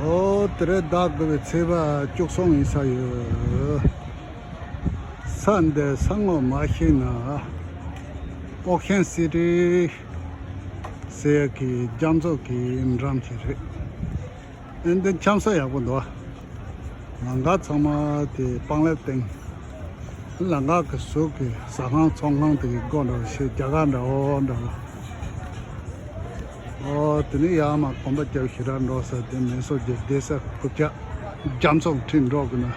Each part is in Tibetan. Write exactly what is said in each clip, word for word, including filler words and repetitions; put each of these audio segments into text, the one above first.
ཨོ་དེ་རེད། ཟླ་དགུ་པའི་ཚེས་པ་བཅུ་གསུམ་ཡིན་ས་ཡོད། ས་འདི་ས་ངོ་མ་ཤེས་ན་ཨོ་ཤན་སི་ཊི་ཟེར་ཡག་གི་རྒྱ་མཚོ་གི་འགྲམ་ཞིག་རེད། ཨེ་འདི་འཁྱམ་ས་ཡག་པོ་འདུག་ལམ་ཁ་ཚང་མ་དེ་པང་ལེབ་སྟེང་། ལམ་ཁ་གི་ཟུར་གི་ཟ་ཁང་ཚོང་ཁང་དེ་གི་སྒོ་འདྲ་བོ་ཞིག་རྒྱ་གར་འདྲ་བོ་འདྲ་བོ། ཨོ་དེ་ནས་ཡར་མར་གོམ་པ་རྒྱབ་ཞེ་དྲག་འགྲོ་ས་དེ་མེ་སོར་གྱི་བསྡད་ས་རྐུབ་བཀྱག་རྒྱ་མཚོ་ཁྲིད་འགྲོ་དགོས་ན། ཨ་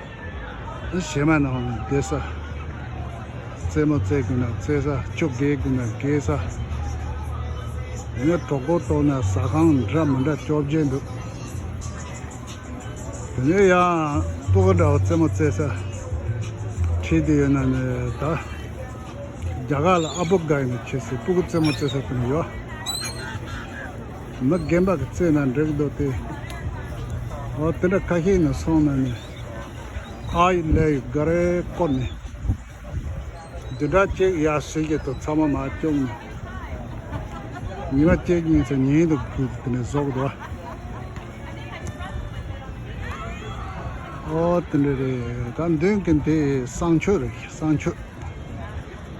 བྱེ་མ་ནང་ལ་བསྡད་ས། རྩེད་མོ་རྩེ་དགོས་ན་རྩེ་ས། ཆུ་བརྒལ་དགོས་ན་བརྒལ་ས། དེ་ནས་གྲོགས་པོ་ལྟོགས་ན་ཟ་ཁང་འདྲ་མི་འདྲ་བཅོ་བརྒྱད་འདུག་དེ་ནས་ཡང་སྤུ་གུ་འདྲ་བོ་རྩེད་མོ་རྩེ་ས་ཁྲིད་དེ་ཡོད་ན་ནི་ད། རྒྱ་གར་ལ་ཨ་པུ་ག་ཡིན་ན་ཆེ་སི་སྤུ་གུ་རྩེད་མོ་རྩེ་ས་དེ་ནི་ཡོད། མི་རྒན་པ་གི་རྩེད་ན་འགྲིག་འདུག་སྟེ། འོ་དེ་འདྲ་ཁ་ཤས་ནས་སོང་ན་ནི་ཨ་ཡི་ལས་ཡི་ག་རེ་བསྐོར་ནས། བདུན་ཕྲག་གཅིག་ཡར་སོས་ཀྱི་འདུག་ཚང་མ་མར་བཅུག་ནས། ཉི་མ་གཅིག་གཉིས་ཚེ་ཉིན་དུ་དེ་ནས་བཟོ་གི་འདུག་ཨོ་དེ་འདྲ་རེད། ད་མདུན་གི་འདི་གསང་མཆོད་རེད། གསང་མཆོད།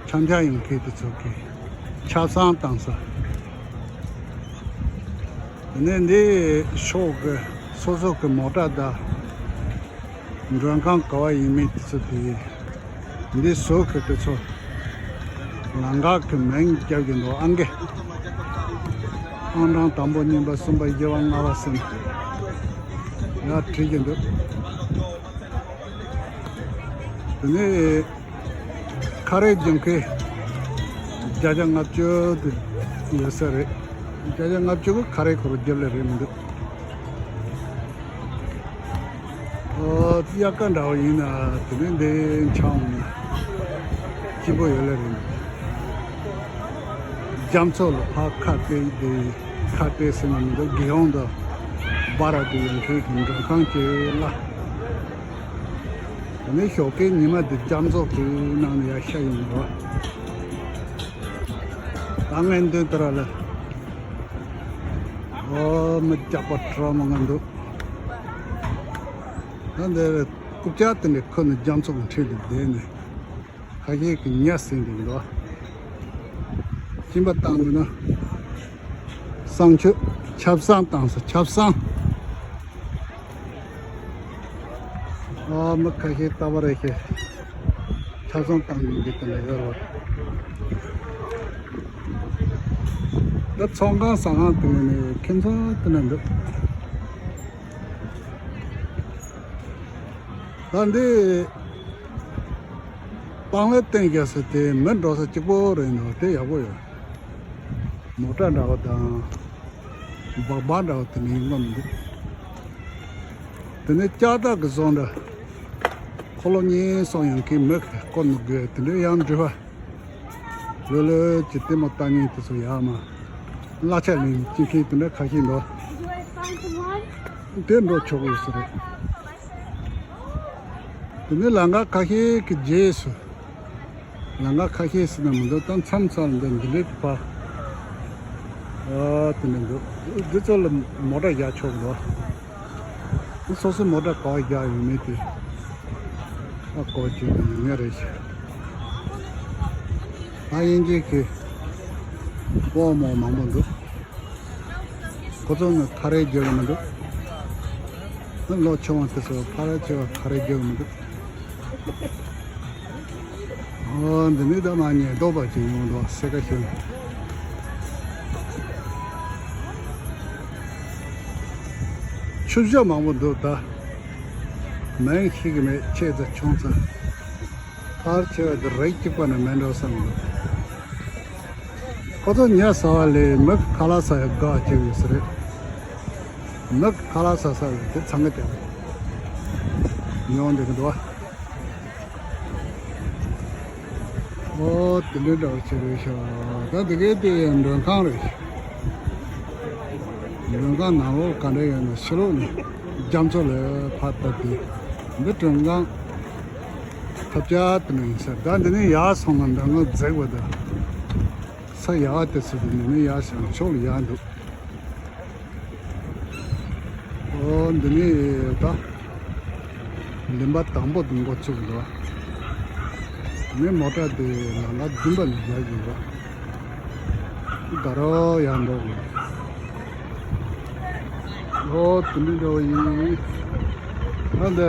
འཆམ་འཆམ་ཡོང་མཁན་དེ་ཚོ་གི་ཆབ་གསང་བཏང་ས། དེ་ནས་འདི་ཕྱོགས་ཀྱི་སོ་སོ་གི་མོ་ཊ་དང་མགྲོན་ཁང་ག་བ་ཡིན་མིན་དེ་ཚོ་དེ་འདི་བཟོ་གི་དེ་ཚོ་ལམ་ཁ་གི་མིང་རྒྱབ་ཀྱི་འདུག་ཨང་ཀི་ཨང་གྲངས་དང་པོ་གཉིས་པ་གསུམ་པ་བཞི་པ་ལྔ་པ་ཟེར་ནས་ཡར་བྲིས་ཀྱི་འདུག་དེ་ནས་ཁ་རས་རྒྱག་མཁན་བརྒྱ་ཆ་ལྔ་བཅུ་དེ་ཡོད་ས་རེད། བརྒྱ་ཆ་ལྔ་བཅུ་གི་ཁ་རས་ཁོ་རང་རྒྱབ་ལ་རེད་མི་འདུག་ཨོ་དབྱར་ཁ་འདྲ་བོ་ཡིན་ན་དེ་ནས་འདི་འཆང་སྐྱིད་པོ་ཡོད་ལ་རེད་མི་འདུག་རྒྱ་མཚོ་ལ་ཕར་ཁ་གཏད་དེ་ཁ་གཏད་ཟེར་ན་མི་འདུག་དགེ་སློང་དང་སྦ་ར་དེ་ཡོད་མཁན་གྱི་མགྲོན་ཁང་གཅིག་ལ། དེ་ནས་ཞོགས་ཀའི་ཉི་མ་དེ་རྒྱ་མཚོ་གི་ནང་ནས་ཡར་ཤར་ཡོང་འགྲོ། ད་ངས་འདོན་ལྟར་ལ། ཨོ་མི་རྒྱགས་པ་ཁྲོ་མོ་ང་འདུག་ད་འདིར་རྐུབ་བཀྱག་དེ་འདྲ་ཁུར་ནས་རྒྱ་མཚོ་གི་འཁྲིས་ལ་བསྡད་ནས་ཁ་ཤས་ཀྱིས་ཉ་ཟིན་འདུག་འདུག་སྤྱིན་པ་བཏང་འདུག་ན། གསང་མཆོད། ཆབ་གསང་བཏང་སོང་། ཆབ་གསང་། ཨ་མི་ཁ་ཤས་ལྟ་བ་རེ་ཤེས། ཆབ་གསང་བཏང་ཡོང་གི་དེ་འདྲ་ཡོད་རེད་བ། ད་ཚོང་ཁང་ཟ་ཁང་དེ་ནས་ཁྱིམ་ཚང་དེ་འདྲ་འདུག་ད་འདི་པང་ལེབ་སྟེང་རྒྱག་ས་དེ་མི་འགྲོ་ས་གཅིག་པོ་རེད་འདུག་དེ་ཡག་པོ་ཡོད། མོ་ཊ་འདྲ་བ་དང་སྦག་སྦག་འདྲ་བ་དེ་ནས་ཡོང་གི་མི་འདུག་དེ་ནས་ལྕགས་ཐག་གི་བཟོ་འདྲ། འཁོར་ལོ་གཉིས་གསུམ་ཡོང་མཁན་མི་བསྐོར་ནས་དགོས་དེ་འདྲའི་ཡང་འགྲུལ་བ། ལོ་ལོ་གྱི་ལྟད་མོ་ལྟ་མཁན་དེ་ཚོ་ཡར་མར་གླ་ཆ་ལེན་བྱེད་མཁན་དེ་འདྲ་ཁ་ཤས་འདུག་དེ་འགྲོ་ཆོག་གི་ཡོད་ས་རེད། དེ་ནས་ལམ་ཁ་ཁ་ཤས་ཀྱི་རྗེས་སུ། ལམ་ཁ་ཁ་ཤས་ཟེར་ན་མི་འདུག་ད་མཚམས་མཚམས་འདི་འདི་འདྲའི་ཕར། ཨ་དེ་འདྲ་འདུག་འདི་ཚོ་ལ་མོ་ཊ་བཞག་ཆོག་གི་འདུག་སོ་སོའི་མོ་ཊ་ག་པར་བཞག་ཡོད་མེད་དེ་ཨ་གོ་རྒྱུ་དེ་ཡིན་ངེས་རེད་ཤག་ད་དབྱིན་ཇི་གི་སྤོ་མོ་མང་པོ་འདུག་ཁོ་ཚོ་ནི་ཁ་རས་རྒྱག་གི་མི་འདུག་ཨ་ལོ་ཆུང་བ་དེ་ཚོ་ཕ་ར་ཆེ་བ་ཁ་རས་རྒྱག་གི་མི་འདུག་ཨོ་འདི་ནི་ད་མ་ཉེས་རྡོག་པ་ཅིག་ཡོང་འདུག་སེ་ཀ་ཤོན། ཆུ་བཞི་མང་པོ་འདུག་ད་མིང་ཤེས་ཀྱི་མེད། ཆེ་ཙམ་ཆུང་ཙམ། ཕལ་ཆེ་བ་འདི་རིགས་གཅིག་པ་ནི་མིན་འགྲོ་བསམ་འདུག་ཁོ་ཚོ་ཉ་ཟ་བ་ལས་མི་གི་ཁ་ལག་ཟ་ཡ་དགའ་སྐྱེ་ཡོད་ས་རེད། མི་གི་ཁ་ལག་ཟ་ས་ལས་དེ་ཚང་གི་དེ་ཉོ་འདི་གི་འདུག་ཨོ་དེ་འདྲའི་འདྲ་བ་ཅིག་རེད་ཤག་ད་དེ་གའི་དེ་མགྲོན་ཁང་རེད། མགྲོན་ཁང་ནང་ལོགས་ག་འདྲ་ཡོད་ན་ཕྱི་ལོགས་ནས་རྒྱ་མཚོ་ལ་ཕར་ལྟ་དུས་འདི་མགྲོན་ཁང་ཐབས་ཆག་དེ་ནས་ཡིན་ས། ད་འདི་ནས་ཡར་སོང་ན་མགྲོན་ཁང་འཛེགས་པ་དང་ས་ཡག་དེ་ཚོ་དེ་ནས་ནས་ཡར་སོང་ཕྱོགས་ལ་ཡར་འདུག་ཨོ་ འདི་ནས་ད་ལིང་པ་དང་པོ་དེ་འགོ་ཚུགས་འདུག། ངས་མོ་ཊ་དེ་ལམ་ཁ་བདུན་པ་ནས་རྒྱག་གི་ཡོད། ད་རོ་ཡང་འགྲོ་དགོས། ཨོ་དེ་འདྲ་འདྲ་བོ་ཡིན། ཨ་འདི་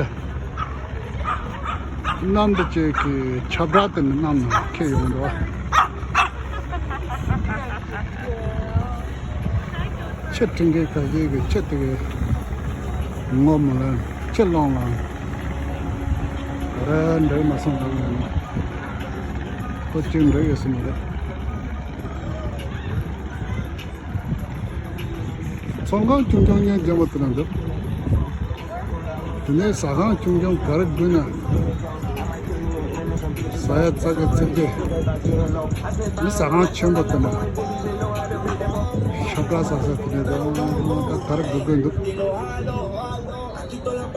གནམ་དུ་བཅས་ཀྱི་ཁྱབ་བསྒྲགས་དེ་ནི་གནམ་ནས་ཁྱེར་ཡོང་འགྲོ། ཁྱི་འཁྲིད་མཁན་ཁ་ཤས་ཀྱིས་ཁྱི་དེ་གའི་ངོ་མ་ལ་ཁྱི་སློང་ལ་ར་འདྲེ་མ་སོང་ལ་ཁོ་གཅིག་འདྲེ་ཡོད་སྲིད་མ་རེད། ཚོང་ཁང་ཆུང་ཆུང་ཉིད་རྒྱ་མོ་དེ་ན་འདུག། དེ་ནས་ཟ་ཁང་ཆུང་ཆུང་ག་རེ་དགོས་ན། ཟ་ཡ་ཚ་གི་ཚིག་གི། དེ་ཟ་ཁང་ཆེན་པོ་དེ་ན། ཤ་བཀྲ་ཟ་ས་དེ་ནས་ད་ག་རེ་དགོས་དགོས་འདུག།